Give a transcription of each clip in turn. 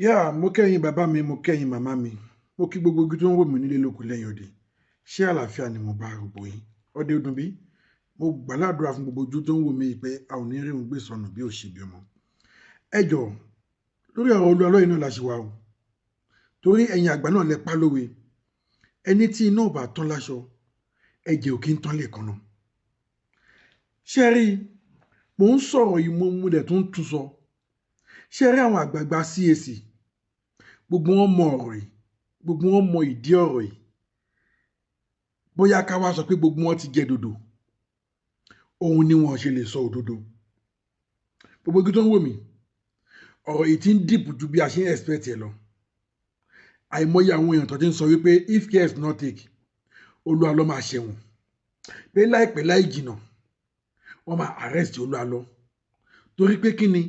Yá, mo kẹ́yìn bàbá mi, mo kẹ́yìn màmá mi, mo kí gbogbo ojú tó ń wò mí nílé lóko lẹ́yìn òde. Ṣé àlàáfíà ni mo bá gbogbo yín? Ọdẹ ọdún bí mo gbàládùra fún gbogbo ojú tó ń wò mí pé a ò ní rí òun gbé sọnù bí ò ṣe bí ọmọ. Ẹ jọ̀ọ́, lórí ọ̀rọ̀ Olú Alọ́ yìí náà la ṣe wà o, torí ẹ̀yin àgbà náà lẹ pa lówe, ẹni tí iná ò bá tán láṣọ, ẹ̀jẹ̀ ò kí ń tán lè kanna. Ṣé rí, mò ń sọ̀rọ̀ yìí, mo mú dẹ̀ tó ń tún sọ. Ṣé rí àwọn àgbààgbà CAC, gbogbo wọn mọ ọ̀rọ̀ yìí, gbogbo wọn mọ ìdí ọ̀rọ̀ yìí. Bóyá ká wá sọ pé gbogbo wọn ti jẹ dòdò, òun ni wọn ṣe lè sọ òdodo. Gbogbo igi tó ń wò mí, ọ̀rọ̀ yìí ti ń deep ju bí a ṣe ń expect ẹ lọ. Àìmọye àwọn èèyàn tó ti ń sọ wípé if care is not take, Olú Alọ́ máa ṣẹ̀wọ̀n, pé láìpẹ́ láì jìnà wọ́n máa arrest Olú Alọ́. Torí pé kí ni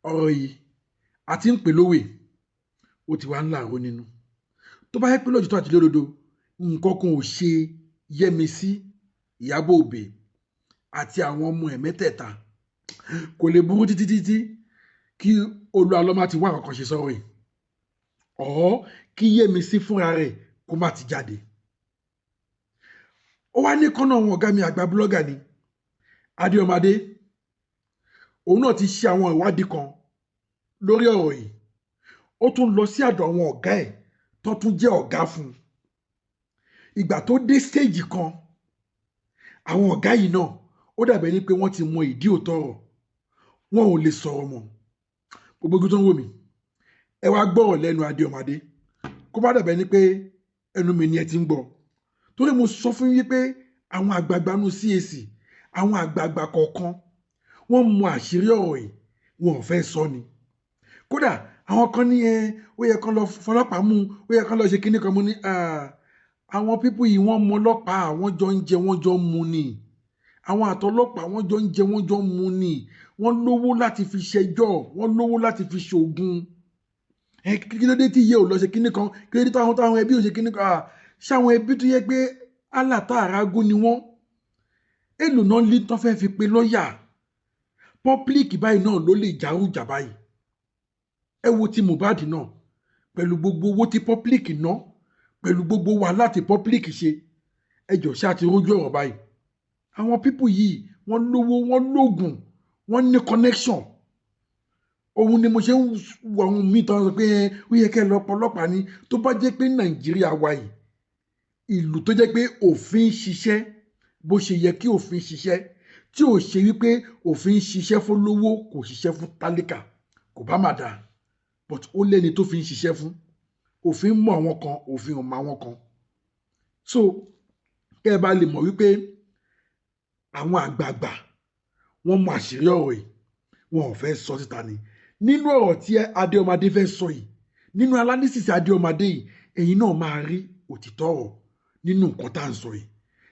ọ̀rọ̀ yìí àti ń pè lówè, ó ti wá ń láàró nínú. Tó bá yẹ pé lójútọ́ àti lódodo, nǹkan kan ò ṣe Yẹ́misí, Ìyábọ̀ Òbí àti àwọn ọmọ ẹ̀ mẹ́tẹ̀ẹ̀ta, kò lè burú títí títí kí Olú Alọ́ má ti wá nǹkan ṣe sọ́rọ̀ yìí, ọ̀ kí Yẹ́misí fúnra rẹ̀ kó má ti jáde. Ó wá ní kọ́nà àwọn ọ̀gá mi àgbà blogger ni Adéọmọdé, òun náà ti ṣe àwọn ìwádìí kan lórí ọ̀rọ̀ yìí. Ó tún lọ sí àdọ̀ àwọn ọ̀gá ẹ̀ tó tún jẹ́ ọ̀gá fún un. Ìgbà tó dé stage kan, àwọn ọ̀gá yìí náà, ó dàbẹ̀ ni pé wọ́n ti mọ ìdí òótọ́ ọ̀rọ̀, wọn ò lè sọ̀rọ̀ mọ́. Gbogbo ojú tó ń wò mí, ẹ wá gbọ́rọ̀ lẹ́nu Adéọmọdé, kó bá dàbẹ̀ ni pé ẹnu mi ni ẹ ti ń gbọ́. Torí mo sọ fún yín pé àwọn àgbààgbà nù CAC, àwọn àgbààgbà kọ̀ọ̀kan, wọ́n mọ àṣírí ọ̀rọ̀ yìí, wọn ò fẹ́ sọ ni. Kódà àwọn kan ní ẹ ó yẹ kán lọ fọlọ́pàá mú, ó yẹ kán lọ ṣe kíní kan. Mú ní àwọn people yìí, wọ́n mọ ọlọ́pàá, àwọn jọ ń jẹ, wọ́n jọ ń mu ni. Àwọn àtọlọ́pàá, wọ́n jọ ń jẹ, wọ́n jọ ń mu ni. Wọ́n lówó láti fi ṣẹjọ́, wọ́n lówó láti fi ṣoògùn. Ẹ kí ló dé tí iye ò lọ ṣe kíní kan? Kí ló dé táwọn ẹbí ò ṣe kíní kan? Ṣáwọn ẹbí tó yẹ pé alàtà àràgún ni wọ́n, èlò náà lé tán fẹ́ fi pe lọ́ọ̀yà public báyìí náà ló lè járùjà báyìí. Ẹ wo ti Mohbad náà, pẹ̀lú gbogbo owó tí public ná, pẹ̀lú gbogbo wàhálà tí public ṣe. Ẹ jọ, ṣáà ti rójú ọ̀rọ̀ báyìí? Àwọn people yìí, wọ́n lówó, wọ́n lóògùn, wọ́n ní connection. Òun ni mo ṣe ń wo àwọn míì tó ń sọ pé ó yẹ kẹ́ ẹ lọ pọlọ́pàá ní. Tó bá jẹ́ pé Nàìjíríà wa yìí, ìlú tó jẹ́ pé òfin ṣiṣẹ́ bó ṣe yẹ kí òfin ṣiṣẹ́, tí ò ṣe wípé òfin ṣiṣẹ́ fún lówó, kò ṣiṣẹ́ fún tálíkà, kò bá má dáa. But ó lẹ́ni tó fi ń ṣiṣẹ́ fún. Òfin mọ̀ àwọn kan, òfin ò mọ̀ àwọn kan. So kẹ́ ẹ bá lè mọ̀ wípé àwọn àgbààgbà, wọ́n mọ àṣírí ọ̀rọ̀ yìí, wọn ò fẹ́ sọ síta ni. Nínú ọ̀rọ̀ tí Adéọmọdé fẹ́ sọ yìí, nínú analysis Adéọmọdé yìí, ẹ̀yin náà máa rí òtítọ́ ọ̀rọ̀ nínú nǹkan tá à ń sọ yìí.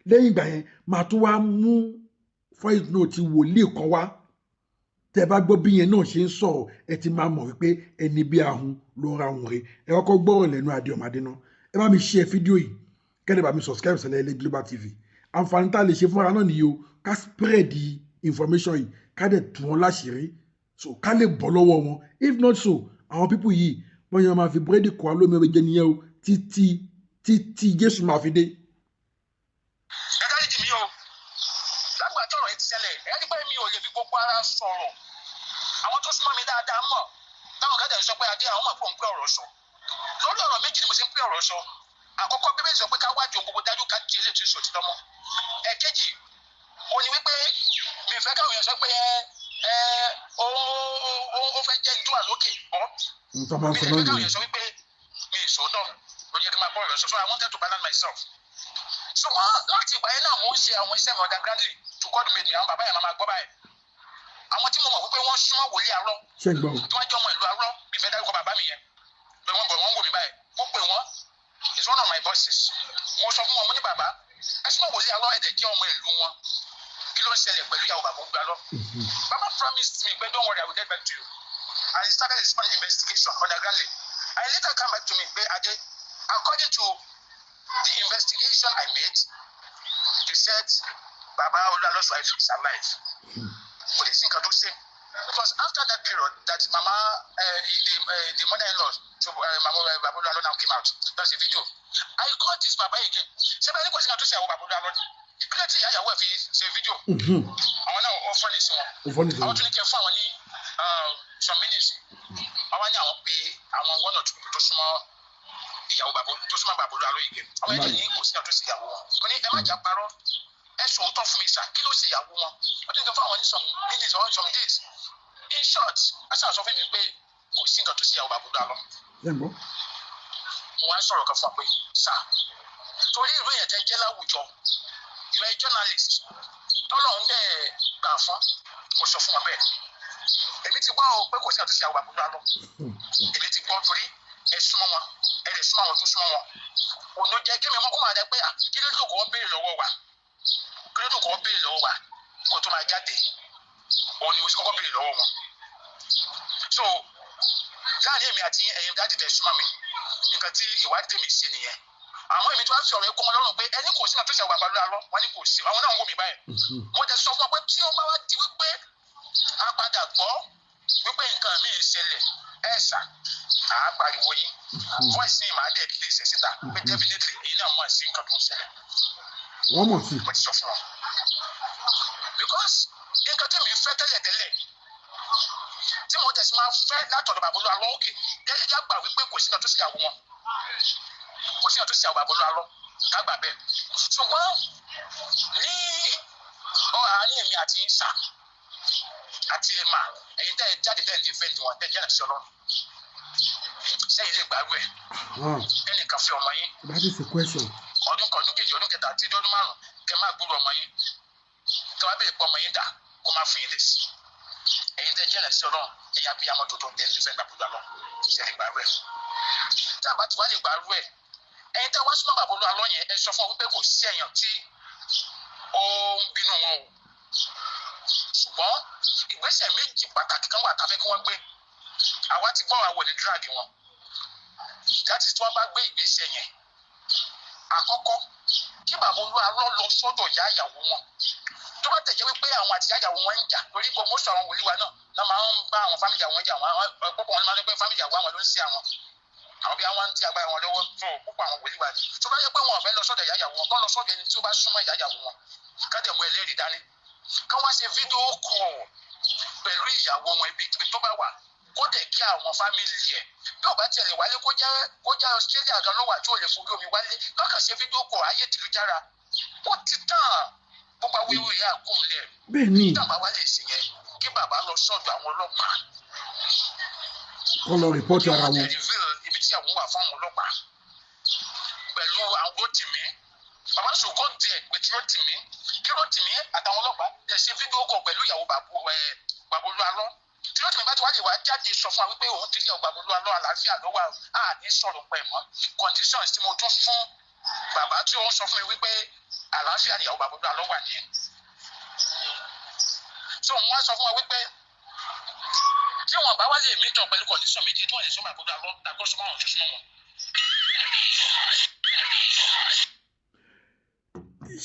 Lẹ́yìn ìgbà yẹn, máa tún wá mú voice note wòlíì kan wá. Tẹ́ bá gbọ́ bí yẹn náà ṣe ń sọ̀rọ̀, ẹ ti máa mọ̀ wípé ẹni bí ahun ló ń ra ohun rẹ̀. Ẹ kọ́kọ́ gbọ́rọ̀ lẹ́nu Adéọmọdé náà. Ẹ bá mi share fídíò yìí, kẹ́lẹ́ bá mi subscribe sẹ́lẹ̀ ilé Global TV. Àǹfààní tá a lè ṣe fúnra náà nìyí o. Ká spread the information yìí, ká dẹ̀ tú wọn láṣìírí, so ká lè bọ́ lọ́wọ́ wọn. If not so, àwọn people yìí, wọ́n yẹn máa fi búrẹ́dì kọ́ alómi ọbẹ̀ jẹ nìyẹn o, títí títí Jésù máa fi dé. Ẹ dáríjì mí o. Lágbà tọ́rọ̀ yìí ti ṣẹlẹ̀, ẹ rí pé mi ò lè fi gbogbo ara sọ̀rọ̀. Àwọn tó súnmọ́ mi dáadáa mọ̀, táwọn kẹ́tẹ̀ sọ pé adé, àwọn mọ̀ pé òun pé ọ̀rọ̀ sọ. Lórí ọ̀rọ̀ méjì ni mo ṣe ń pé ọ̀rọ̀ sọ. Àkọ́kọ́, Bíbélì sọ pé ká wádìí ohun gbogbo dájú, ká di eléyìí tí ń sọ òtítọ́ mọ́. Ẹ̀kejì ó ní wípé mi fẹ́ káwọn èèyàn sọ pé ẹ ẹ ó ó ó fẹ́ jẹ́ ní tó wà lókè bọ́. Nǹkan máa ń Mi sọ lè náà fẹ́ káwọn nìyẹn. èèyàn sọ wípé mi ì sòótọ́ ló jẹ́ kí n máa bọ́ ọ̀rọ̀ sọ. So I wanted to balance myself. Ṣùgbọ́n láti ìgbà yẹn náà, mò ń ṣe àwọn iṣẹ́ mi undergroundly. To God made me, àwọn bàbá yẹn máa gbọ́ báyìí, àwọn tí mo mọ̀ wípé wọ́n súnmọ́ wòlíì arọ́, Ṣé ń gbọ́ o? tí wọ́n jẹ́ ọmọ ìlú arọ́ bí fẹ́ dárúkọ bàbá mi yẹn pé wọ́n bọ̀, wọ́n wò mí báyìí. Mo pè wọ́n, is one of my bosses. Mo sọ fún wọn, mo ní, "Bàbá, ẹ súnmọ́ wòlíì arọ́, ẹ̀dẹ̀ jẹ́ ọmọ ìlú wọn. Kí ló ń ṣẹlẹ̀ pẹ̀lú ìyàwó bàbá ògbà lọ?" Bàbá promised me pé, "Don't worry, I will get back to you," and he started his own investigation undergroundly, and he later come back to me pé, "Ade, according to the investigation I made, they said Baba Oluwalo's wife is alive." Kò lè sí nǹkan tó ṣe. It was after that period that mama the the mother-in-law to Mama Baba Olu now came out. That's a video. I called this baba again. Ṣé bẹ́ẹ̀ ni kò sí nǹkan tó ṣe àwọn Baba Olu ni? Kí ló ti ìyá ìyàwó ẹ̀ fi ṣe fídíò? Àwọn náà ó fọ́ ní sí wọn. Ó fọ́ ní sí Àwọn wọn. tún ní kí ẹ fún àwọn ní some minutes. Àwọn ní àwọn pé àwọn one or two people tó súnmọ́ ìyàwó bàbá, tó súnmọ́ Baba Olu again. Àwọn ẹ̀jẹ̀ ní kò sí nǹkan tó ṣe ìyàwó wọn. Mo ní ẹ má jà parọ́, ẹ sọ òótọ́ fún mi sà, kí ló ṣe ìyàwó wọn? Wọ́n tún ní kí n fún àwọn ní some minutes or some days. In short, wọ́n sàn sọ fún mi pé kò sí nǹkan tó ṣe ìyàwó Baba Olu lọ. Ṣé ń gbọ́? Mo wá ń sọ̀rọ̀ kan fún wa pé sà, torí ìlú yẹn tẹ́ jẹ́ láwùjọ, you are a journalist tọ́lọ̀ ń dẹ̀ gbà fún. Mo sọ fún wọn bẹ́ẹ̀, èmi ti gbọ́ o pé kò sí àtúnṣe àwọn àbúrò lọ. Èmi ti gbọ́ torí ẹ súnmọ́ wọn, ẹ lè súnmọ́ àwọn tó súnmọ́ wọn. Òun ló jẹ́ kí mi mọ́ kó máa dẹ pé à, kí ló tó kọ́ béèrè lọ́wọ́ wa, kí ló tó kọ́ béèrè lọ́wọ́ wa kó tó máa jáde? Òun ni mo ti kọ́kọ́ béèrè lọ́wọ́ wọn. So láàrin èmi àti ẹ̀yin dáàdì tẹ̀ súnmọ́ mi, nǹkan tí ìwádìí tèmi ṣe nìyẹn. Àmọ́ èmi tó wá fi ọ̀rọ̀ ẹ̀kọ́ wọn lọ́rùn pé ẹni kò sí náà tó ṣe àwọn àbálò àlọ́ wọn ní kò sí. Àwọn náà ń wò mí báyìí. Mo tẹ sọ fún ọ pé tí ó bá wá di wípé a padà gbọ́ wípé nǹkan míì ṣẹlẹ̀, ẹ̀ sà à á pariwo yín, voice yìí máa dẹ̀ lè ṣe síta pé definitely èyí náà mọ̀ sí nǹkan tó ń ṣẹlẹ̀. Wọ́n mọ̀ sí. Mo ti sọ fún wọn because nǹkan tí mi fẹ́ tẹ́lẹ̀tẹ́lẹ̀, tí mo tẹ̀sí máa fẹ́ látọ̀dọ̀ bàbá Olú Alọ́, òkè ẹ já gbà wípé kò sí nǹkan tó ṣe ìyàwó wọn, kò sí nǹkan tó ṣe ìyàwó bàbá Olú Alọ́, ká gbà bẹ́ẹ̀. Ṣùgbọ́n ní ọ àárín èmi àti sà àti ẹ̀mà, ẹ̀yin tẹ́ ẹ jáde, tẹ́ ẹ ní defend wọn, tẹ́ ẹ jẹ́ àti Ọlọ́run sẹ́yìn lè gbàgbé ẹ̀, ẹnìkan fi ọmọ yín That is a question. ọdún kan, ọdún kejì, ọdún kẹta àti ọdún 5, kẹ máa gbúrò ọmọ yín, kẹ wá bẹ̀rẹ̀ pé ọmọ yín dà, kó má fún yín lésì. Ẹ̀yin tẹ́ jẹ́ ẹ̀sìn Ọlọ́run, ẹ̀yin abiyamọ tuntun tẹ́ ń defend bàbá Olú Alọ́, ṣe lè gbàgbé ẹ̀? Tí a bá ti wá lè gbàrú ẹ̀, ẹ̀yin tẹ́ wá súnmọ́ bàbá Olú Alọ́ yẹn, ẹ sọ fún ọ wípé kò sí èèyàn tí ó ń bínú wọn o, ṣùgbọ́n ìgbésẹ̀ méjì pàtàkì kan wà tá a fẹ́ kí wọ́n gbé. Àwa ti gbọ́, àwọn ní drag wọn. That is, tí wọ́n bá gbé ìgbésẹ̀ yẹn, àkọ́kọ́, kí bàbá Olú Alọ́ lọ sọ́dọ̀ ìyá ìyàwó wọn. Tó bá tẹ̀jẹ́ wípé àwọn àti ìyá ìyàwó wọn ń jà lórí gbogbo mọ́sọ̀, àwọn wòlíì wa náà náà máa ń bá àwọn family àwọn jà. Wọn púpọ̀ wọn máa ń pẹ́ family àwọn ló ń sí àwọn bí àwọn ń ti agbára wọn lọ́wọ́ tó púpọ̀ àwọn wòlíì wa ni. Tó bá yẹ pé wọn ò fẹ́ lọ sọ́dọ̀ ìyá ìyàwó wọn, kọ́ lọ sọ́dọ̀ ẹni tí ó bá súnmọ́ ìyá ìyàwó wọn, ká dẹ̀ mú ẹlẹ́rìí dání, ká wá ṣe video call pẹ̀lú ìyàwó wọn ibi tó bá wà, kó dẹ̀ kí àwọn family ẹ̀. Bí ò bá tiẹ̀ lè wálé, kó jẹ́ Australia gan ló wà tí ò lè forí omi wálé, kọ́kàn ṣe video call ayé tìlújára, ó ti tán, gbogbo awéwé yà kó lẹ̀. Bẹ́ẹ̀ ni. Tàbá wá lè ṣe yẹn, kí bàbá lọ sọ́dọ̀ àwọn ọlọ́pàá. Kọ́ lọ report Kí ara wọ́n wọn. tẹ̀ reveal ibi tí àwọn wà fún àwọn ọlọ́pàá pẹ̀lú àwọn Rótìmí. Bàbá sùn kó díẹ̀ pẹ̀tù Rótìmí, kí Rótìmí àtàwọn ọlọ́pàá tẹ̀ ṣe video call pẹ̀lú ìyàwó bàbá Olú Alọ́. Tí Rótìmí bá ti wá lè wá jáde sọ fún wa wípé òun ti rí ìyàwó bàbá Olú Alọ́, àlàáfíà ló wà, á ní sọ̀rọ̀ pẹ̀ mọ́. Conditions tí mo tún fún bàbá tí ó ń sọ fún mi wípé àlàáfíà ìyàwó bàbá Olú Alọ́ wà nìyẹn. So wọ́n sọ fún wa wípé tí wọn bá wá lè meet up pẹ̀lú condition méjì tí wọ́n lè sọ bàbá Olú Alọ́ tàbí kó súnmọ́ àwọn tó súnmọ́ wọn.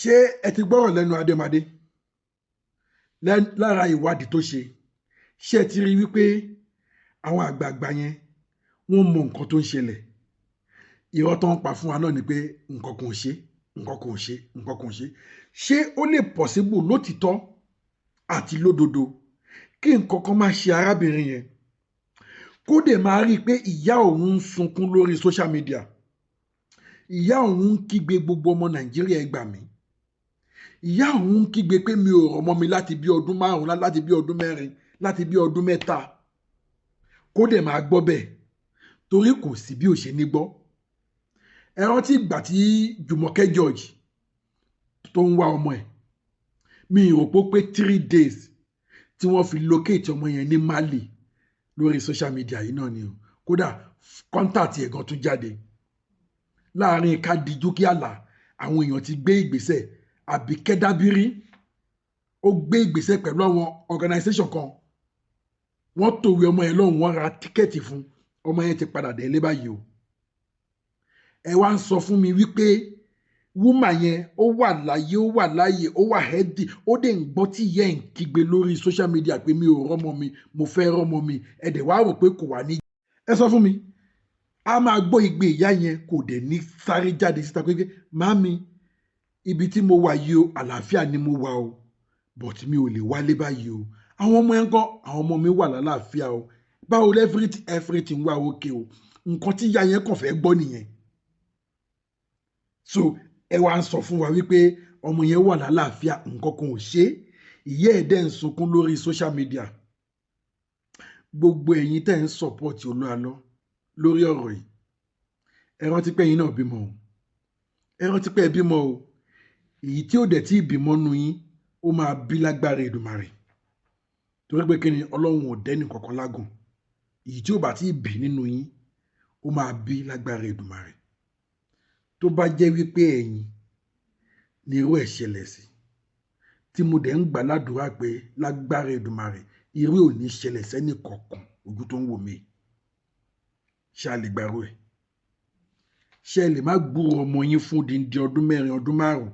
Ṣé ẹ ti gbọ́rọ̀ lẹ́nu Adémadé? Lára ìwádìí tó ṣe, ṣé ẹ ti rí wípé àwọn àgbààgbà yẹn, wọ́n mọ nǹkan tó ń ṣẹlẹ̀? Irọ́ tó ń pa fún wa náà ni pé nǹkan kan ò ṣe, nǹkan kan ò ṣe, nǹkan kan ò ṣe. Ṣé ó lè possible lótìtọ́ àti lódodo kí nǹkan kan máa ṣe arábìnrin yẹn, kó dẹ̀ máa rí i pé ìyá òun ń sunkún lórí social media, ìyá òun ń kígbe, "Gbogbo ọmọ Nàìjíríà, ẹ gbà mí"? Ìyá òun ń kígbe pé mi ò rọmọ mi láti bí ọdún 5, láti bí ọdún 4, láti bí ọdún 3, kó dẹ̀ máa gbọ́ bẹ́ẹ̀? Torí kò sí bí ò ṣe ní gbọ́. Ẹ rántí ìgbà tí Jùmọ̀kẹ́ George tó ń wá ọmọ ẹ̀, mi ò rò pé 3 days tí wọ́n fi locate ọmọ yẹn ní Mali lórí social media yìí náà ni o. Kódà contact ẹ̀ gan tún jáde láàrin ká dijú kí àlà. Àwọn èèyàn ti gbé ìgbésẹ̀. Àbíkẹ́ Dábírí ó gbé ìgbésẹ̀ pẹ̀lú àwọn organisation kan, wọ́n tòwé ọmọ yẹn lọ́hùn, wọ́n ra ticket fún ọmọ yẹn, ti padà délé báyìí o. Ẹ wá ń sọ fún mi wípé woman yẹn, ó wà láyé, ó wà láàyè, ó wà healthy, ó dẹ̀ ń gbọ́ tí ìyá ẹ̀ ń kígbe lórí social media pé mi ò rọ́mọ mi, mo fẹ́ rọ́mọ mi. Ẹ dẹ̀ wá rò pé kò wá ní. Ẹ sọ fún mi, a máa gbọ́ igbe ìyá yẹn, kò dẹ̀ ní sáré jáde síta pé, "Màámi, ibi tí mo wà yìí o, àlàáfíà ni mo wà o, but mi ò lè wálé báyìí o. Àwọn ọmọ yẹn kọ́? Àwọn ọmọ mi wà lálàáfíà o. Báwo lẹ́ everything? Everything wà okay o." Nǹkan tí ìyá yẹn kàn fẹ́ gbọ́ nìyẹn. So ẹ wá ń sọ fún wa wípé ọmọ yẹn wà lálàáfíà, nǹkan kan ò ṣe é, ìyá ẹ̀ dẹ̀ ń sunkún lórí social media. Gbogbo ẹ̀yin tẹ́ ń support Olúalọ́ lórí ọ̀rọ̀ yìí, ẹ rántí pé ẹ̀yin náà bímọ o. Ẹ rántí pé ẹ bímọ o. Èyí tí ó dẹ̀ tí ì bímọ nu yín, ó máa bí lágbára Èdùmàrè, torí pé kí ni? Ọlọ́run ò dẹ́nì kankan lágùn. Èyí tí ó bá tí ì bí nínú yín, ó máa bí lágbára Èdùmàrè. Tó bá jẹ́ wípé ẹ̀yin ni irú ẹ̀ ṣẹlẹ̀ sí, tí mo dẹ̀ ń gbà ládùúrà pé lágbára Èdùmàrè, irú ò ní ṣẹlẹ̀ sẹ́nì kọ̀ọ̀kan ojú tó ń wò mí, ṣé a lè gbàrú ẹ̀? Ṣé ẹ lè má gbúrò ọmọ yín fún odindi ọdún 4, ọdún 5,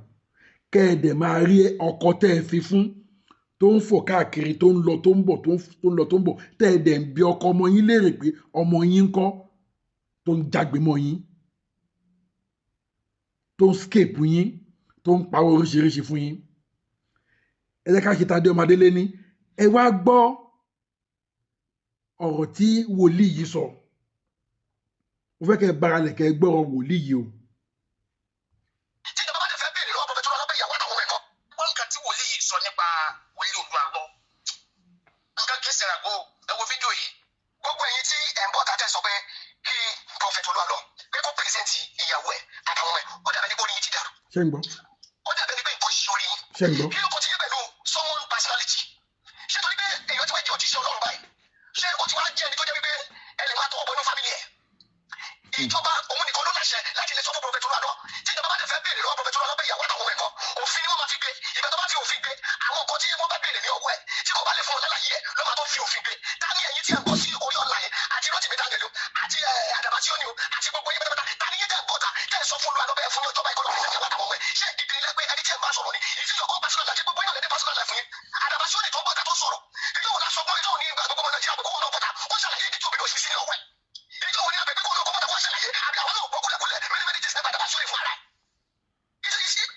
kẹ́ ẹ dẹ̀ máa rí ọkọ tẹ́ ẹ fi fún tó ń fò káàkiri, tó ń lọ, tó ń bọ̀, tó ń lọ, tó ń bọ̀, tẹ́ ẹ dẹ̀ ń bi ọkọ ọmọ yín léèrè pé ọmọ yín ń kọ́, tó ń jágbe mọ́ yín, tó ń scape yín, tó ń pawọ́ oríṣiríṣi fún yín? Ẹ jẹ́ ká ṣe tadé ọmọdé lé ní. Ẹ wá gbọ́ ọ̀rọ̀ tí wòlíì yìí sọ. Mo fẹ́ kẹ́ ẹ baralẹ̀ kẹ́ ẹ gbọ́rọ̀ wòlíì yìí o. Tí ìjọba bá dẹ̀ fẹ́ béèrè lọ́wọ́ Prophet Olúalọ́ pé ìyàwó àtàwọn ọmọ ẹ̀ kọ́. Wọ́n nǹkan tí wòlíì yìí sọ nípa wòlíì Olúalọ́, nǹkan kìí ṣe ràgó. Ẹ wo fídíò yìí. Gbogbo ẹ̀yin tí ẹ̀ ń bọ̀ tàtẹ́ sọ pé kí Prophet Olúalọ́ pé kó present ìyàwó ẹ̀ àtàwọn ọmọ ẹ̀, ó dàbẹ̀ ní pé orí yín ti dàrú. Ṣé ń gbọ́? Ó dàbẹ̀ ní pé nǹkan ṣe orí yín. Ṣé ń gbọ́? Kí ló kọ́ ti yé pẹ̀lú someone personality? Ṣé torí pé èèyàn ti wá jẹ́ òjíṣẹ́ Ọlọ́run báyìí, ṣé ó ti wá jẹ́ ẹni tó jẹ́ wípé ẹ lè máa tọwọ́ bọ inú family ẹ̀? Ìjọba òun nìkan ló láṣẹ láti lè sọ fún Prophet Olúalọ́. Tí ìjọba bá dẹ̀ fẹ́ béèrè lọ́wọ́ Prophet Olúalọ́ pé ìyàwó àtàwọn ọmọ ẹ̀ kọ́, òfin ni wọ́n máa fi gbé. Ìgbà tó bá fi òfin gbé, àwọn nǹkan tí wọ́n bá béèrè ní ọwọ́ ẹ̀, tí kò bá lè fún wọn lálàyé ẹ̀, ló máa tó fi òfin gbé. Ta ni ẹ̀yin tí ẹ̀ ń bọ̀ sí orí ọ̀la yẹn, àti Rotimi Daniel o, àti Àdàbà tí ó ní o, àti gbogbo yín pátápátá, ta ni yín tẹ̀ ń bọ̀ ta tẹ̀ sọ fún Olúalọ́ bẹ́ẹ̀ fún ní ọjọ́ báyìí kọ́ lọ́ fi ṣẹ̀ṣẹ̀ wá àtàwọn ọmọ ẹ̀? Ṣé ìdílé pé ẹni tí ẹ̀ ń bá sọ̀rọ̀ ni ìfi your own personal life? Gbogbo yín náà lè dé personal life yín. Àdàbà tí ó ní tó ń bọ̀ ta tó sọ̀rọ̀, ìjọ wo la sọ fún ìjọ òní ìgbà gbogbo ọmọ Nàìjíríà pé kó wọn náà bọ̀ta kó ṣàlàyé ìdí tí òbí náà fi sí ní ọwọ́ ẹ̀? Ìjọ wo ni àgbẹ̀ pé kó wọn náà kó bọ̀ta kó ṣàlàyé? Àbí àwọn náà gbọ́ kúlẹ̀kúlẹ̀ many many things nípa Àdàbà tí ó ní fún ara ẹ̀.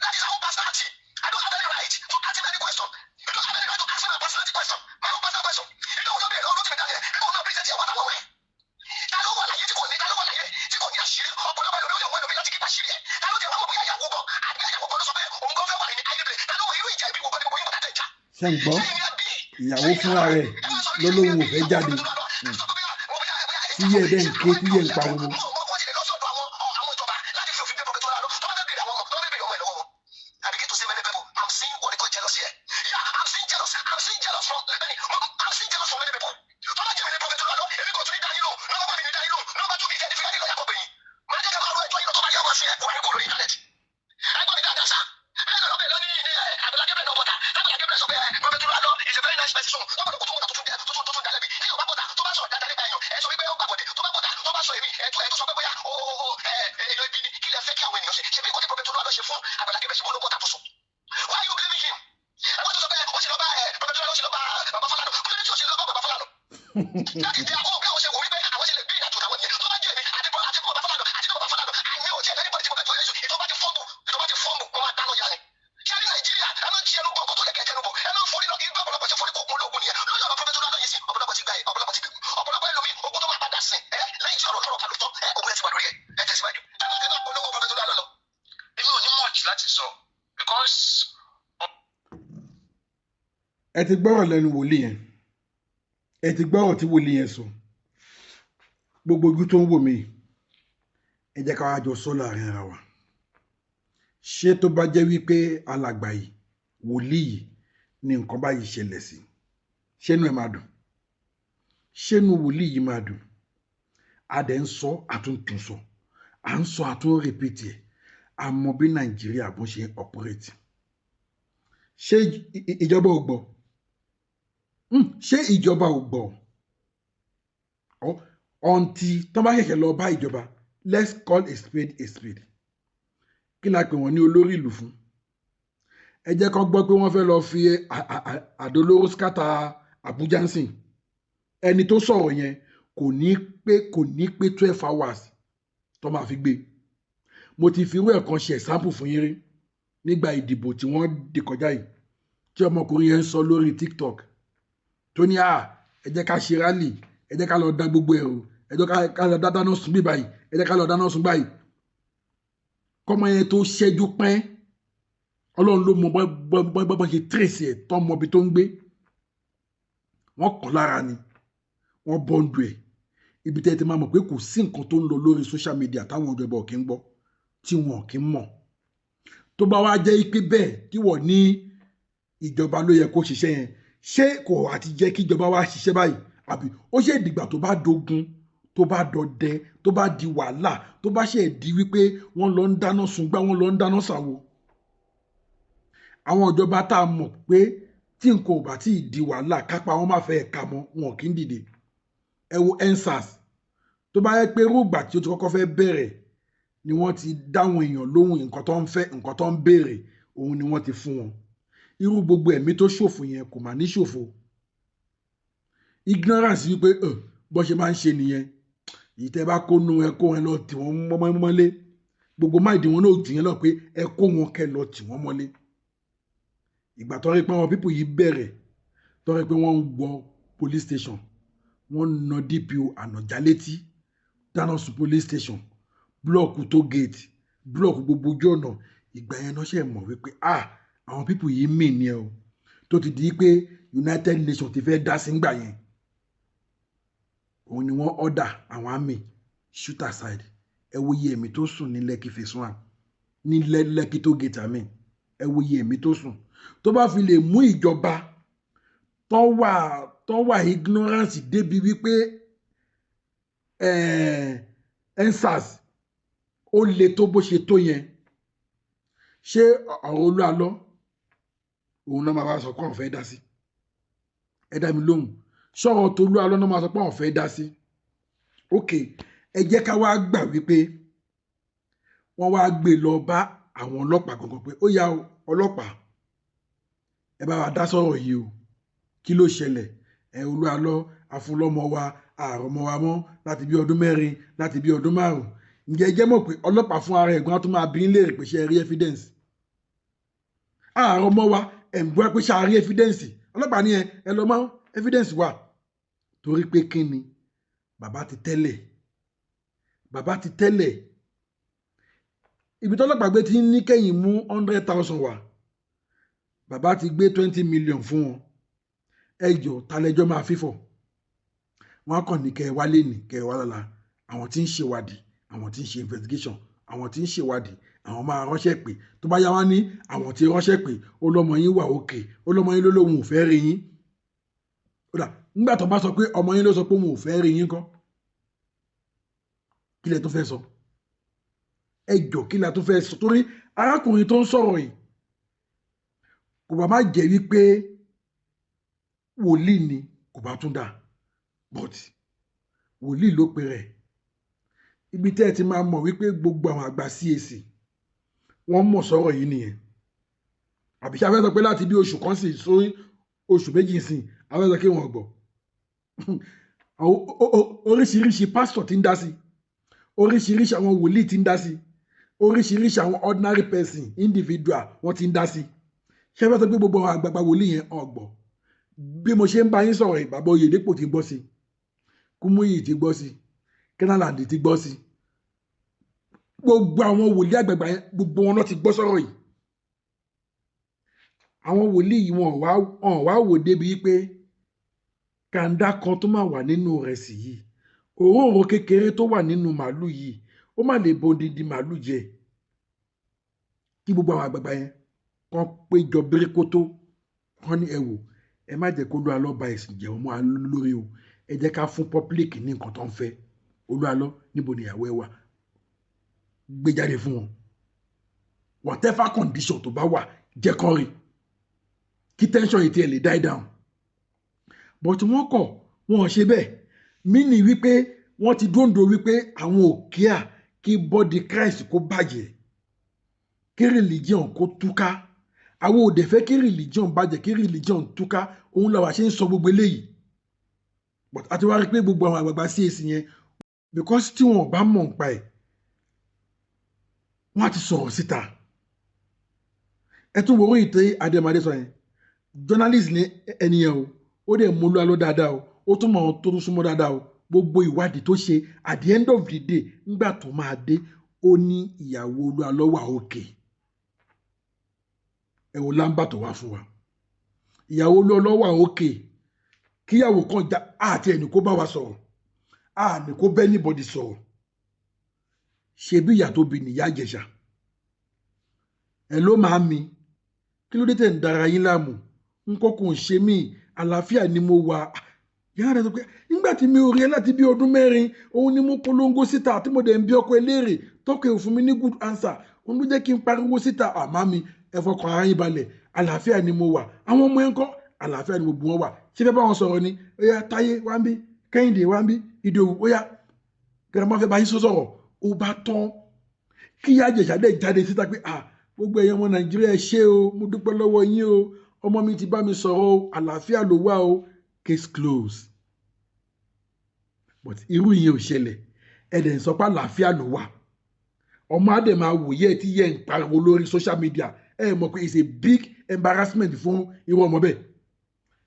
That is our own personality. I don't have any right to ask him any question. You don't have any right to ask me my personality question. My own personal question. Ìjọ wo ló bẹ̀rẹ̀ lọ́wọ́ Rotimi Daniel bí kò náà present ìyàwó àtàwọn ọmọ ẹ̀? Ta ló wà láyé tí kò ní? Ta ló wà láyé tí kò ní àṣírí? Ọ̀pọ̀lọpọ̀ ẹlòmíì ó lè wọ ẹlòmíì láti kípa àṣírí ẹ̀. Ta ló ti wá mọ̀ bóyá ìyàwó gan àbí ìyàwó gan ló sọ pé òun gan fẹ́ wà ní ayé? Ta ló mọ irú ìjà ìbí wo gan ni gbogbo yín bọ̀dá tẹ̀ jà? Ṣé ń gbọ́? Ìyàwó fúnra rẹ̀ ló lóun ò fẹ́ jáde, tí yẹ dẹ́ ń ké, tí yẹ ń pariwo. Why you blaming him? Ẹ wọ́n tó sọ pé ó ṣe lọ bá ẹ Prophet Olúalọ́, ó ṣe lọ bá bàbá Fálànà. Kí ló dé tí ó ṣe lọ bá bàbá Fálànà? Láti dé àwọn ọ̀gá àwọn ṣe wò wípé àwọn ṣe lè gbé ìrìnàjò táwọn nìyẹn. Tó bá jẹ́ èmi àti bàbá Fálànà àti bàbá Fálànà, àní ò tiẹ̀ lẹ́ni bọ́dí tí mo fẹ́ tó yẹ ìtọ́ bá ti fọ́ọ̀mù, ìtọ́ bá ti fọ́ọ̀mù, wọ́n máa dáná ya ni. Ṣé ní Nàìjíríà, ẹ máa ń ti ẹnu bọ̀ nǹkan tó yẹ kẹ́ ẹ tẹnu bọ̀, ẹ máa ń forí lọ igbá. Ọ̀pọ̀lọpọ̀ ṣe forí kò kún lóògùn nìyẹn lórí ọ̀rọ̀ Prophet Olúalọ́ yìí sí. Ọ̀pọ̀lọpọ̀ ti gba ọ̀pọ̀lọpọ̀ ti gbẹ̀gùn, ọ̀pọ̀lọpọ̀ ẹlòmíì ogun tó máa padà sìn ẹ lẹ́yìn tí ọ̀rọ̀ lọ́rọ̀ kálù tán ẹ, ogun ẹ ti wà lórí ẹ. Ẹ tẹ̀síwájú, ẹ máa polówó Prophet Olúalọ́ lọ. Èmi ò ní much láti sọ because Ẹ ti gbọ́rọ̀ lẹ́nu wòlíì yẹn, ẹ ti gbọ́rọ̀ tí wòlíì yẹn sọ. Gbogbo ojú tó ń wò mí, ẹ jẹ́ ká wá jọ sọ láàrin ara wa. Ṣé tó bá jẹ́ wípé alàgbà yìí, wòlíì yìí ni nǹkan báyìí ṣẹlẹ̀ sí, ṣé inú ẹ̀ máa dùn? Ṣé inú wòlíì yìí máa dùn? A dẹ̀ ń sọ, àtúntún sọ, à ń sọ, àtún repeat ẹ̀. A mọ bí Nàìjíríà bó ṣe ń operate. Ṣé ìjọba ò gbọ́? Ṣé ìjọba ò gbọ́ ọ̀ǹtí tó bá ṣẹ̀ṣẹ̀ lọ bá ìjọba? Let's call a spade a spade. Kí la pè wọ́n ní olórí ìlú fún? Ẹ jẹ́ kó gbọ́ pé wọ́n fẹ́ lọ fi àdó olóró scatter Àbújá ń sìn. Ẹni tó sọ̀rọ̀ yẹn kò Kò ní pé 12 hours tó máa fi gbé. Mo ti fi irú ẹ̀ kan ṣe example fún yín rí nígbà ìdìbò tí wọ́n dì kọjá yìí, tí ọmọkùnrin yẹn ń sọ lórí TikTok tó ní, "À, ẹ jẹ́ ká ṣe rally, ẹ jẹ́ ká lọ dá gbogbo ẹ̀rù, ẹ jẹ́ ká lọ dá dáná sun bí báyìí, ẹ jẹ́ ká lọ dáná sun báyìí." Kọ́mọ yẹn tó ṣẹ́jú pẹ́n, Ọlọ́run ló mọ bọ́ ṣe trace ẹ̀ tọ́ mọ ibi tó ń gbé. Wọ́n kàn lára ni wọ́n bọ́ǹdù ẹ̀. Ibi tẹ́ ẹ ti máa mọ̀ pé kò sí nǹkan tó ń lọ lórí social media táwọn ìjọba ò kí ń gbọ́, tí wọn ò kí ń mọ̀. Tó bá wá jẹ́ pé bẹ́ẹ̀ tí wọ́n ní ìjọba ló yẹ kó ṣiṣẹ́ yẹn, ṣé kò àti jẹ́ kí ìjọba wá ṣiṣẹ́ báyìí, àbí ó ṣe ìdìgbà tó bá dogun, tó bá dọdẹ, tó bá di wàhálà, tó bá ṣe di wípé wọ́n lọ ń dáná sun gbá, wọ́n lọ ń dáná sàwo? Àwọn ìjọba tá a mọ̀ pé tí nǹkan ò bá tí ì di wàhálà, kápá wọn má fẹ́ ẹ̀ka mọ́, wọn kì í dìde. Ẹ wo EndSARS. Tó bá yẹ pé rúgbà tí ó ti kọ́kọ́ fẹ́ bẹ̀rẹ̀ ni wọ́n ti dáwọn èèyàn lóhùn, nǹkan tó ń fẹ́, nǹkan tó ń béèrè, òun ni wọ́n ti fún wọn, irú gbogbo ẹ̀mí tó ṣòfò yẹn kò mà ní ṣòfò. Ignorance wípé bó ṣe máa ń ṣe nìyẹn, èyí tẹ́ bá kó nu, ẹ kó wọn lọ tì wọ́n mọ́lé. Gbogbo máìdí wọn náà jù yẹn lọ pé ẹ kó wọn kẹ lọ tì wọ́n mọ́lé. Ìgbà tó rí pé àwọn people yìí bẹ̀rẹ̀, tó rí pé wọ́n ń gbọ́ police station, wọ́n na DPO ànàjà létí, dáná sun police station, block toll gate, block gbogbo ojú ọ̀nà, ìgbà yẹn náà ṣe mọ̀ wípé, ah, àwọn people yìí mì ní ẹ o. Tó ti di pé United Nations ti fẹ́ dá sí ngbà yẹn, òun ni wọ́n order àwọn army, shoot aside. Ẹ wo iye ẹ̀mí tó sùn ní Lekki Phase One, ní Lekki toll gate àmì. Ẹ wo iye ẹ̀mí tó sùn. Tó bá fi lè mú ìjọba tó wà ignorance débi wípé EndSARS ó le tó bó ṣe tó yẹn, ṣé ọ̀rọ̀ Olú Alọ́ òun náà máa wá sọ pé àwọn fẹ́ dá sí? Ẹ dá mi lóhùn, sọ̀rọ̀ tó Olú Alọ́ náà máa sọ pé àwọn fẹ́ dá sí? Ok, ẹ jẹ́ ká wá gbà wípé wọ́n wá gbé lọ bá àwọn ọlọ́pàá gangan pé, "Ó yá o, ọlọ́pàá, ẹ bá wa dá sọ̀rọ̀ yìí o. Kí ló ṣẹlẹ̀? Ẹ Olú Alọ́ afúnlọ́mọ wa, àrọ̀mọ wa mọ́ láti bí ọdún 4, láti bí ọdún 5." Ǹjẹ́ ẹ jẹ́ mọ̀ pé ọlọ́pàá fún ara ẹ̀gbọ́n á tún máa bí ń léèrè pé, ṣe rí evidence? Àrọ̀mọ wa ẹ̀ ń gbọ́ pé ṣe rí evidence? Ọlọ́pàá ní ẹ lọ mọ́ evidence wà. Torí pé kí ni? Bàbá ti tẹ́lẹ̀, bàbá ti tẹ́lẹ̀. Ibi tọ́lọ́pàá gbé ti ń ní kẹ́yìn mú 100,000 wá, bàbá ti gbé 20 million fún wọn. Ẹ jọ, talẹ́jọ́ máa fífọ̀? Wọn á kàn ní kẹ́ ẹ wálé, ní kẹ́ ẹ wá lọ́la. Àwọn tí ń ṣèwádìí, àwọn tí ń ṣe investigation, àwọn tí ń ṣèwádìí, àwọn máa ránṣẹ́ pé. Tó bá yá, wá ní àwọn tí ránṣẹ́ pé ó lọ́mọ yín wà òkè, ó lọ́mọ yín ló lóun ò fẹ́ rí yín. Ó dà, nígbà tó bá sọ pé ọmọ yín ló sọ pé òun ò fẹ́ rí yín kọ́, kí lẹ tó fẹ́ sọ? Ẹ jọ, kí lẹ tó fẹ́ sọ? Torí arákùnrin tó ń sọ̀rọ̀ yìí, kò bá má jẹ́ wípé wòlíì ni, kò bá tún dà, but wòlíì ló pe rẹ̀. Ibi tẹ́ ẹ ti máa mọ̀ wípé gbogbo àwọn àgbà CAC wọ́n mọ̀ sọ̀rọ̀ yìí nìyẹn. Àbí ṣe afẹ́ sọ pé láti bí oṣù kan sí sórí oṣù 2 sí, afẹ́ sọ kí wọ́n gbọ́? Oríṣiríṣi pásítọ̀ tí ń dá sí, oríṣiríṣi àwọn wòlíì tí ń dá sí, oríṣiríṣi àwọn ordinary person, individual, wọ́n ti ń dá sí. Ṣé fẹ́ sọ pé gbogbo àwọn àgbààgbà wòlíì yẹn ọ̀gbọ̀? Bí mo ṣe ń bá yín sọ̀rọ̀ yìí, bàbá Oyèdépò ti gbọ́ sí, Kúmúyì ti gbọ́ sí, Kenaland ti gbọ́ sí, gbogbo àwọn wòlíì àgbààgbà yẹn, gbogbo wọn náà ti gbọ́ sọ̀rọ̀ yìí. Àwọn wòlíì yìí, wọn wá wò débi pé kàńdá kan tó máa wà nínú ìrẹsì yìí, òróǹro kékeré tó wà nínú màálù yìí, ó má lè bo odindi màálù jẹ. Kí gbogbo àwọn àgbààgbà yẹn kàn péjọ bíríkótó, kàn ní, "Ẹ wò, ẹ má jẹ́ kó Olú Alọ́ ba ẹ̀sìn jẹ́ ọmọ lórí o. Ẹ jẹ́ ká fún public ní nǹkan tó ń fẹ́. Olú Alọ́, níbo ni ìyàwó ẹ wà? Gbé jáde fún wọn. Whatever condition tó bá wà, jẹ́ kán rí kí tension yìí tiẹ̀ lè die down." But wọ́n kọ̀, wọ́n ò ṣe bẹ́ẹ̀. Mí ní wípé wọ́n ti dóńdó wípé àwọn ò kíá kí body Christ kó bàjẹ́, kí religion kó túká. Àwọn ò dẹ̀ fẹ́ kí religion bàjẹ́, kí religion túká. Òun làwa ṣe ń sọ gbogbo eléyìí. But a ti wá rí pé gbogbo àwọn àgbààgbà CAC yẹn, because tí wọn ò bá mọ̀ nípa ẹ̀, wọ́n á ti sọ̀rọ̀ síta. Ẹ tún wo orí ìtẹ́ Adémadé sọ yẹn. Journalist ní ẹni yẹn o, ó dẹ̀ mú Olú Alọ́ dáadáa o, ó tún mọ̀ àwọn tó tún súnmọ́ dáadáa o. Gbogbo ìwádìí tó ṣe, at the end of the day, ńgbà tó máa dé, ó ní ìyàwó Olú Alọ́ wà òkè. Ẹ wo lámbà tó wá fún wa. Ìyàwó Olú Alọ́ wà òkè. Kíyàwó kan já àti ẹnì kó bá wa sọ̀rọ̀, àní kó bẹ́ anybody sọ̀rọ̀. Ṣebí ìyá tó bí nìyá Ìjẹ̀ṣà. Ẹ ló máa mi, kí ló dé tẹ̀ ń dara yín láàmú? Nǹkan kò ń ṣe mí, àlàáfíà ni mo wà. Ìyá rẹ̀ sọ pé nígbà tí mi ò rí ẹ láti bí ọdún 4, òun ni mo polongo síta tí mo dẹ̀ ń bí ọkọ eléèrè tọkọ ẹ̀ fún mi ní good answer, òun ló jẹ́ kí n pariwo síta. Àmọ́ mi, ẹ fọkàn ara yín balẹ̀, àlàáfíà ni mo wà. Àwọn ọmọ ẹ̀ ń kọ́, àlàáfíà ni gbogbo wọn wà. Ṣé fẹ́ bá wọn sọ̀rọ̀ ni? Ó yá, Táyé wá ń bí, Kẹ́hìndé wá ń bí, Ìdòwú, ó yá, grandma fẹ́ bá yín sọ̀rọ̀. Ó bá tán, kí ìyá Ìjẹ̀ṣà dẹ̀ jáde síta pé, ah, gbogbo ẹ̀yin ọmọ Nàìjíríà, ẹ ṣé o, mo dúpẹ́ lọ́wọ́ yín o, ọmọ mi ti bá mi sọ̀rọ̀ o, àlàáfíà ló wà o, case close. But irú ìyẹn ò ṣẹlẹ̀. Ẹ dẹ̀ ń sọ pé àlàáfíà ló wà. Ọmọ á dẹ̀ máa wòye ẹ̀ tí yẹ ń pariwo lórí social media. Ẹ mọ̀ pé it's a big embarrassment fún irú ọmọ bẹ́ẹ̀.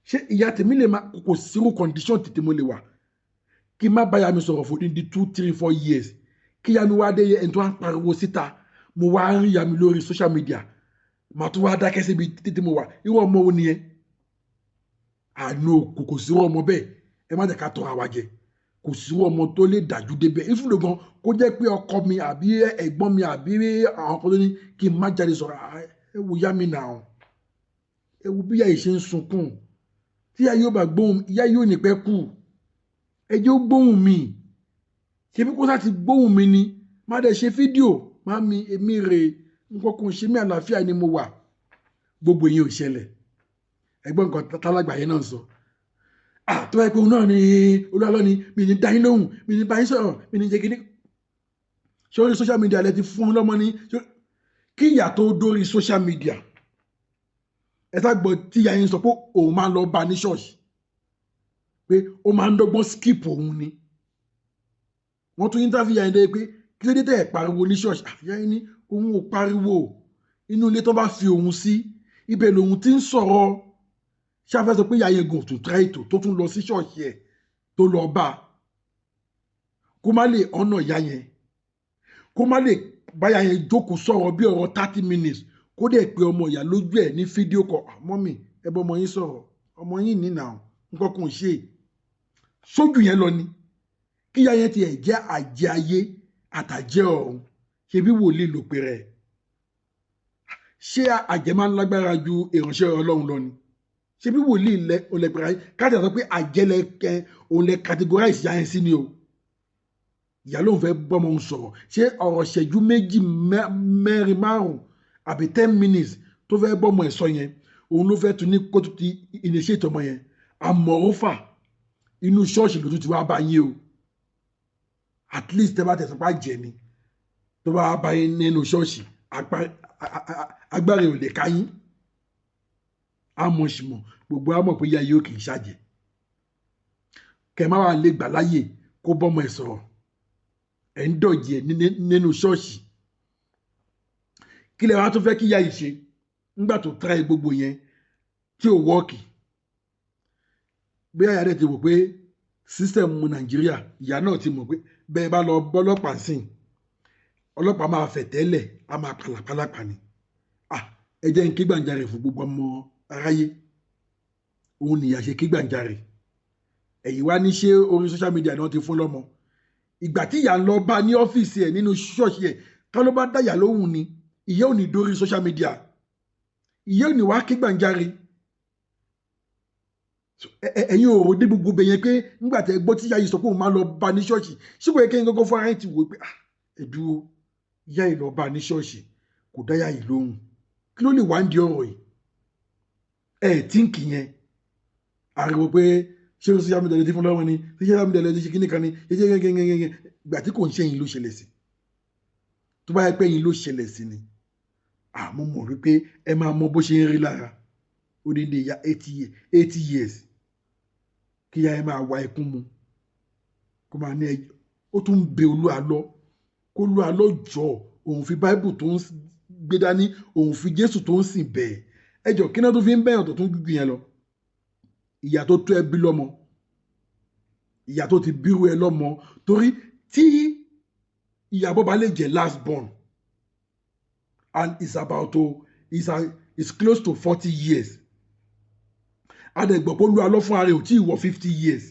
Ṣé ìyá tèmi lè máa kò sírú condition tètè mo lè wà kí n má báyà mi sọ̀rọ̀ fún ní 2, 3, 4 years, kí ìyá mi wá dé ẹni tó wá ń pariwo síta, mo wá ń rí ìyá mi lórí social media, màá tún wá dákẹ́ síbi títí mo wà? Irú ọmọ wo nìyẹn? Àánú kò sí irú ọmọ bẹ́ẹ̀. Ẹ má jẹ́ ká tọra wa jẹ. Kò sí irú ọmọ tó lè dájú débẹ̀. Ìfúnlẹ̀ gan kó jẹ́ pé ọkọ mi àbí ẹ̀gbọ́n mi àbí àwọn kan tó ní kí n má jáde sọ̀rọ̀. Ẹ wo ìyá mi nà, ẹ wo bí ìyá yìí ṣe ń sunkún. Tí ìyá yóò bá gbóhùn, ìyá yóò ní pẹ́ kú. Ẹ jẹ́ ó gbóhùn mi. Ṣebí kó sá ti gbóhùn mi ni, má dẹ̀ ṣe fídíò má mi, èmi rè, nǹkan kò ṣe mí, àlàáfíà ni mo wà. Gbogbo ìyẹn ò ṣẹlẹ̀. Ẹgbọ́n nǹkan tálágbà yẹn náà sọ. Tó bá yẹ pé òun náà ni Olú Alọ́ ni, mi ní dá yín lóhùn, mi ní bá yín sọ̀rọ̀, mi ní jẹ́ kíní. Ṣé orí social media lẹ ti fún un lọ́mọ ní? Kí ìyá tó dórí social media, ẹ sá gbọ́ tí ìyá yín sọ pé òun máa ń lọ bá ní ṣọ́ọ̀ṣì, pé ó máa ń dọ́gbọ́n skip òun ni. Wọ́n tún interview ìyá yín dé pé kí ló dé tẹ̀ ẹ̀ pariwo ní ṣọ́ọ̀ṣì? Ìyá yín ní òun ò pariwo, inú ilé tó bá fi òun sí ibẹ̀ lòun ti ń sọ̀rọ̀. Ṣé a fẹ́ sọ pé ìyá yẹn gùn tó try ètò tó tún lọ sí ṣọ́ọ̀ṣì ẹ̀ tó lọ bá a, kó má lè ọ̀nà ìyá yẹn, kó má lè báyà yẹn jókòó sọ̀rọ̀ bí ọ̀rọ̀ 30 minutes, kó dẹ̀ pé ọmọ ìyá lójú ẹ̀ ní fídíò kọ, "Mummy, ẹ bọ́ ọmọ yín sọ̀rọ̀, ọmọ yín nínà nǹkan kan ṣe sójú yẹn lọ ni." Kí ìyá yẹn tiẹ̀ jẹ́ àjẹ́ ayé àtàjẹ́ ọ̀run, ṣebí wòlíì ló pe rẹ̀. Ṣé àjẹ́ máa ń lágbára ju ìránṣẹ́ Ọlọ́run lọ ni? Ṣebí wòlíì lẹ olè pẹ̀rẹ̀ ayé. Káàtì sọ pé àjẹ́ lẹ kẹ òun lẹ categorize ìyá yẹn sí ni o. Ìyá lóun fẹ́ bọ́mọ òun sọ̀rọ̀, ṣé ọ̀rọ̀ ṣẹ́jú 2, 4, 5 àbí 10 minutes tó fẹ́ bọ́mọ ẹ̀ sọ yẹn, òun ló fẹ́ tún ní kó tún ti initiate ọmọ yẹn? Àmọ̀rúfà inú ṣọ́ọ̀ṣì ló tún ti wá bá yín o. At least tẹ́ bá tẹ̀sán pa jẹ́ ni tó bá bá yín nínú ṣọ́ọ̀ṣì, agbára ò lè ká yín. Àmọ̀ṣìmọ̀ gbogbo àmọ̀ pé ìyá yìí ó kì í ṣàjẹ́. Kẹ má wàá lè gbà láàyè kó bọ́mọ ẹ̀ sọ̀rọ̀, ẹ̀ ń dọ̀jì ẹ̀ nínú ṣọ́ọ̀ṣì. Kí lẹ wá tún fẹ́ kí ìyá yìí ṣe nígbà tó try gbogbo yẹn tí ò work? Bí àyà rẹ̀ ti wò pé system Nàìjíríà, ìyá náà ti mọ̀ pé bẹ́ẹ̀ bá lọ bọ́lọ́pàá sìn, ọlọ́pàá máa fẹ̀ tẹ́lẹ̀, á máa pàlàpàlàpà ni. Ẹ jẹ́ n ké gbàǹjarè fún gbogbo ọmọ aráyé. Òun nìyà ṣe ké gbàǹjarè. Ẹ̀yin wá ní ṣé orí social media náà ti fún lọ́mọ? Ìgbà tí ìyá ń lọ bá ní ọ́fíìsì ẹ̀ nínú ṣọ́ọ̀ṣì ẹ̀, ká ló bá dáyà lóhùn ni, ìyá ò ní dórí social media, ìyá ò ní wá ké gbàǹjarè. Ẹ̀yin ò rò dé gbogbo bẹ̀ yẹn pé nígbà tẹ́ gbọ́ tí ìyá yìí sọ pé òun máa lọ bá ní ṣọ́ọ̀ṣì, ṣé kò yẹ kí ẹ̀yin gángan fún ara yín ti wò pé, ah, ẹ dúró, ìyá yìí lọ bá ní ṣọ́ọ̀ṣì, kò dáyà yìí lóhùn, kí ló lè wá ń di ọ̀rọ̀ yìí? Ẹ tí ń kì yẹn ariwo pé ṣé social media lè ti fún lọ́wọ́ ni, ṣé social media lè ti ṣe kíní kan ni, ṣé ṣe gẹ́gẹ́gẹ́gẹ́. Ìgbà tí kò ń ṣe yín ló ṣẹlẹ̀ sí. Tó bá yẹ pé yín ló ṣẹlẹ̀ sí ni, àmọ́ mọ̀ wípé ẹ máa mọ bó ṣe ń rí lára odindi ìyá 80 years. Kí ìyá ẹ máa wá ẹkún mu, kó máa ní ẹ. Ó tún ń bẹ Olú Àlọ kó Olú Àlọ jọ, òun fi Báíbù tó ń gbé dání, òun fi Jésù tó ń sìn bẹ́ẹ̀. Ẹ jọ, kí náà tó fi ń bẹ̀yàn tó tún jù yẹn lọ? Ìyá tó tó ẹ bí lọ́mọ, ìyá tó ti bírú ẹ lọ́mọ. Torí tí Ìyábọ̀ bá lè jẹ́ last born and is about to is, a, is close to 40 years, adẹ̀gbọ̀n pé Olú Àlọ fún ara ẹ̀ ò tí ì wọ 50 years.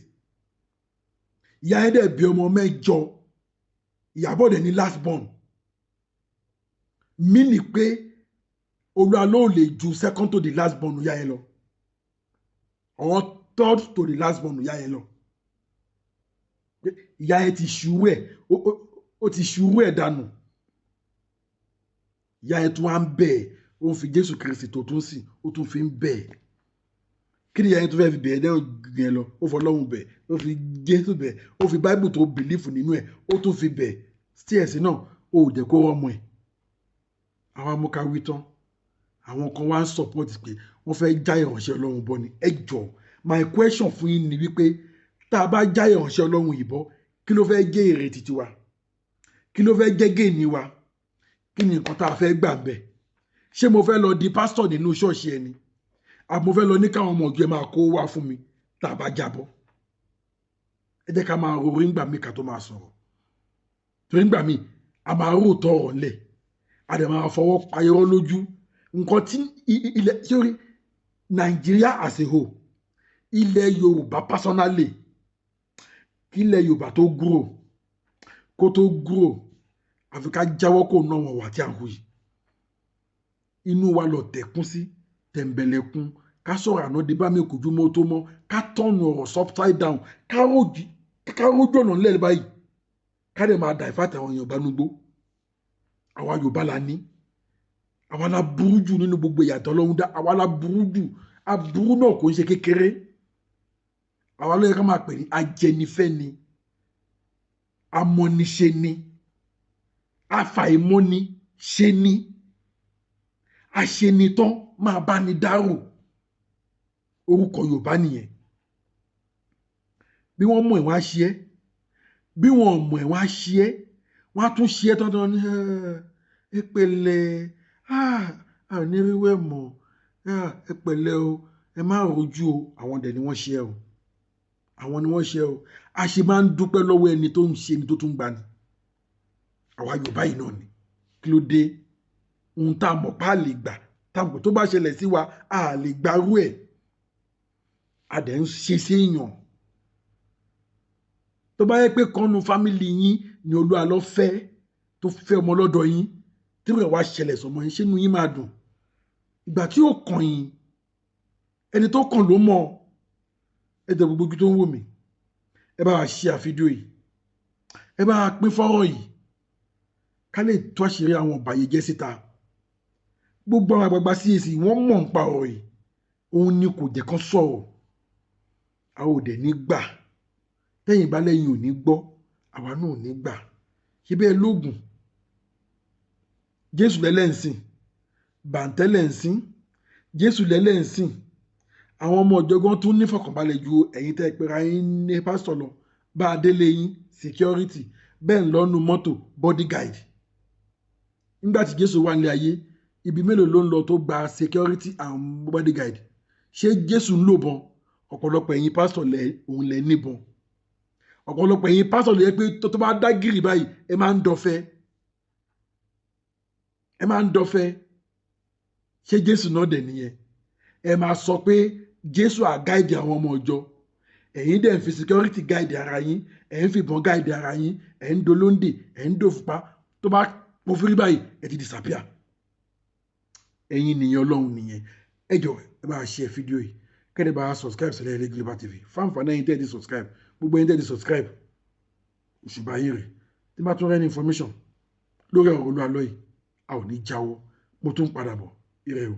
Ìyá ẹ̀ dẹ̀ bí ọmọ mẹ́jọ, Ìyábọ̀ dẹ̀ ní last born, mí ni pé Olú Àlọ ò lè ju second to the last born ìyá yẹn lọ or third to the last born ìyá yẹn lọ. Ìyá yẹn ti ṣúrú ẹ̀, ó ti ṣúrú ẹ̀ dànù. Ìyá yẹn tún wá ń bẹ̀ ẹ́, ó ń fi Jésù Kristi tó tún sìn, ó tún fi ń bẹ̀ ẹ́. Kí ni ìyá yẹn tún fẹ́ fi bẹ̀ ẹ́ dẹ́rù yẹn lọ? Ó fọlọ́run bẹ̀, ó fi Jésù bẹ̀, ó fi Báíbù tó believe nínú ẹ̀, ó tún fi bẹ̀ sí náà. Ó jẹ́ kó rọ́mọ ẹ̀. Àwọn amúkawí tán, àwọn kan wá ń support pé wọ́n fẹ́ já ìránṣẹ́ Ọlọ́run bọ́ ni. Ẹ jọ, my question fún yín ni wípé, tá a bá já ìránṣẹ́ Ọlọ́run yìí bọ́, kí ló fẹ́ jẹ́ èrè títí wa? Kí ló fẹ́ jẹ́ gain wa? Kí ni nǹkan tá a fẹ́ gbà ń bẹ̀? Ṣé mo fẹ́ lọ di pásítọ̀ nínú ṣọ́ọ̀ṣì ẹni, àbí mo fẹ́ lọ ní káwọn ọmọ ọ̀jọ́ ẹ máa kó wá fún mi tá a bá jábọ́? Ẹ jẹ́ ká máa ro orí ńgbà míì ká tó máa sọ̀rọ̀, torí ńgbà míì a máa rò tọ̀ ọ̀rọ̀ ńlẹ̀, a dẹ̀ máa fọwọ́ pa irọ́ lójú. Nǹkan tí ilẹ̀ sórí Nàìjíríà as a whole, ilẹ̀ Yorùbá personally, kí ilẹ̀ Yorùbá tó grow, kó tó grow, àfi ká jáwọ́ kó ná wọn wà tí à ń hù yìí. Inú wa lọ tẹ̀kún sí tẹ̀m̀bẹ̀lẹ̀kun, ká sọ̀rọ̀ àná dé bá mi kò ju mọ́ tó mọ́, ká tọ̀nù ọ̀rọ̀ upside down, ká rójú ọ̀nà ńlẹ̀ báyìí, ká dẹ̀ máa divert àwọn èèyàn gbanugbó. Àwa Yorùbá la ní, àwa la burú jù nínú gbogbo ìyàtọ̀ Ọlọ́run dá. Àwa la burú jù. Aburú náà kò ń ṣe kékeré. Àwa ló yẹ ká máa pè ní ajẹnifẹ́ni, amọ́niṣe ni, afàìmọ́ni ṣe ni, aṣenitán máa bá ní dárò. Orúkọ Yorùbá nìyẹn. Bí wọ́n mọ̀ ẹ̀, wọ́n á ṣe é. Bí wọ́n mọ̀ ẹ̀, wọ́n á ṣe é. Wọ́n á tún ṣe é tán tán ní ẹ pẹ̀lẹ́, àníríwẹ̀ mọ̀, ẹ pẹ̀lẹ́ o, ẹ má rojú o. Àwọn dẹ̀ ni wọ́n ṣe é o, àwọn ni wọ́n ṣe é o. A ṣe máa ń dúpẹ́ lọ́wọ́ ẹni tó ń ṣe ni tó tún gbani. Àwa Yorùbá yìí náà ni. Kí ló dé? Ohun tá a mọ̀ pa á lè gbà, tá a mọ̀ tó bá ṣẹlẹ̀ sí wa, a lè gbarú ẹ̀, a dẹ̀ ń ṣe séèyàn. Tó bá yẹ pé kọ́nu family yín ni Olú Àlọ fẹ́, tó fẹ́ ọmọ lọ́dọ̀ yín, tí rẹ̀ wá ṣẹlẹ̀ sọmọ yín, ṣé inú yín máa dùn? Ìgbà tí ó kàn yín, ẹni tó kàn ló mọ̀. Ẹ jẹ́ gbogbo ojú tó ń wò mí, ẹ bá wa share fídíò yìí, ẹ bá wa pín fọ́rọ̀ yìí, ká lè tú àṣírí àwọn ọ̀bàyéjẹ́ síta. Gbogbo àwọn àgbààgbà CAC, wọ́n mọ̀ ń pa ọ̀rọ̀ yìí, òun ni kò jẹ́ kán sọ̀rọ̀. A ò dẹ̀ ní gbà. Tẹ́yìn bá lẹ́yìn ò ní gbọ́, àwa náà ò ní gbà. Ṣé bẹ́ẹ̀ lóògùn Jésù lẹ́lẹ́ǹsìn, bàǹtẹ́ lẹ́ǹsìn, Jésù lẹ́lẹ́ǹsìn? Àwọn ọmọ ọ̀jọ̀gbọ́n tún nífọ̀kànbalẹ̀ ju ẹ̀yin tẹ́ ẹ pera yín ní pásítọ̀ lọ. Bá a délé yín, security bẹ́ẹ̀ ń lọ́nu mọ́tò, bodyguard. Nígbà tí Jésù wà nílé ayé, ibi mélòó ló ń lọ tó gba security and bodyguard? Ṣé Jésù ń lò bọn? Ọ̀pọ̀lọpọ̀ ẹ̀yin pásítọ̀ lẹ òun lẹ níbọn. Ọ̀pọ̀lọpọ̀ ẹ̀yin pásítọ̀ lè yẹ pé tó bá dá gìrì báyìí, ẹ máa ń dọ̀fẹ́, ẹ máa ń dọ̀fẹ́. Ṣé Jésù náà dẹ̀ nìyẹn? Ẹ máa sọ pé Jésù á guide àwọn ọmọ ìjọ, ẹ̀yin dẹ̀ ń fi security guide ara yín, ẹ̀ ń fìbọn guide ara yín, ẹ̀ ń dolóńdè, ẹ̀ ń dòfupá. Tó bá pòfírí báyìí, ẹ ti disappear. Ẹ̀yin nìyẹn, Ọlọ́run nìyẹn. Ẹ jọ̀ọ́, ẹ bá share fídíò yìí, kẹ́lẹ́ bá subscribe sílẹ̀ Ilé Global TV. Fáǹfààní ẹ̀yin tẹ́ ẹ ti subscribe, gbogbo ẹ̀yin tẹ́ ẹ ti subscribe, òṣùbà yìí rè. Tí bá tún rẹ́ ní information lórí ọ̀rọ̀ Olú Àlọ́ yìí, a ò ní jáwọ́. Mo tún padà bọ̀. Ire o.